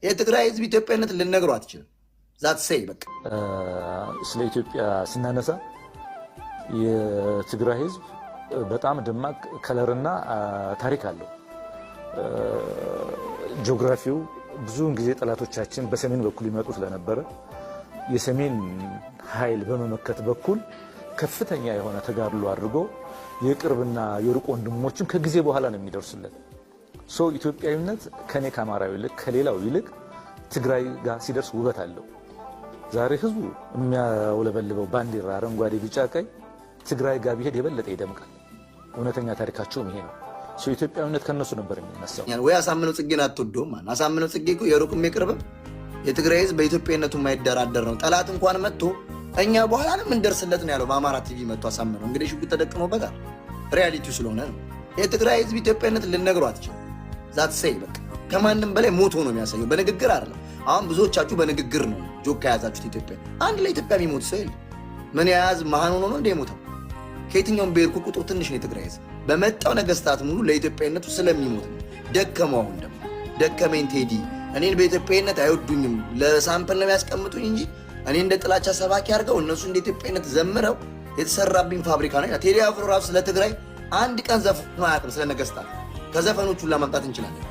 የትግራይ ህዝብ ኢትዮጵያዊነት ልነግረው አትችልም። That's it በቃ። ስለ ኢትዮጵያ ስናነሳ የትግራይ ህዝብ በጣም ደማቅ color ና ታሪክ አለው። ጂኦግራፊው ብዙውን ጊዜ ጠላቶቻችን በሰሜን በኩል ይመጡ ስለነበረ የሰሜን ኃይል በመመከት በኩል ከፍተኛ የሆነ ተጋድሎ አድርጎ የቅርብና የሩቅ ወንድሞችም ከጊዜ በኋላ ነው የሚደርሱለት። So ኢትዮጵያዊነት ከኔ ከአማራው ይልቅ፣ ከሌላው ይልቅ ትግራይ ጋር ሲደርስ ውበት አለው። ዛሬ ህዝቡ የሚያውለበልበው ባንዲራ አረንጓዴ፣ ቢጫ፣ ቀይ ትግራይ ጋር ቢሄድ የበለጠ ይደምቃል። እውነተኛ ታሪካቸውም ይሄ ነው። ኢትዮጵያዊነት ከነሱ ነበር የሚነሳው። ወይ አሳምነው ጽጌን አትወደውም? አሳምነው ጽጌ እኮ የሩቅም የቅርብም የትግራይ ህዝብ በኢትዮጵያዊነቱ የማይደራደር ነው። ጠላት እንኳን መጥቶ እኛ በኋላ ነው የምንደርስለት ነው ያለው። በአማራ ቲቪ መጥቶ አሳምነው እንግዲህ ሽጉጥ ተደቅኖበታል። Reality ው ስለሆነ ነው። የትግራይ ህዝብ ኢትዮጵያዊነት ልነግረው አትችልም። That's it በቃ። ከማንም በላይ ሞቶ ነው የሚያሳየው፣ በንግግር አይደለም። አሁን ብዙዎቻችሁ በንግግር ነው joke የያዛችሁት። ኢትዮጵያ አንድ ለኢትዮጵያ የሚሞት ሰው የለም። ምን የያዝ መሀን ሆኖ ነው እንደ የሞተው? ከየትኛውም ብሔር ቁጥሩ ትንሽ ነው የትግራይ ህዝብ። በመጣው ነገስታት ሙሉ ለኢትዮጵያዊነቱ ስለሚሞት ነው። ደከመው። አሁን ደግሞ ደከመኝ ቴዲ፣ እኔን በኢትዮጵያዊነት አይወዱኝም፣ ለ sample ነው የሚያስቀምጡኝ እንጂ እኔ እንደ ጥላቻ ሰባኪ አድርገው እነሱ እንደ ኢትዮጵያዊነት ዘምረው የተሰራብኝ ፋብሪካ ነው። ቴዲ አፍሮ ራሱ ስለ ትግራይ አንድ ቀን ዘፍኖ አያውቅም። ስለ ነገስታት ከዘፈኖቹ ሁላ ማምጣት እንችላለን።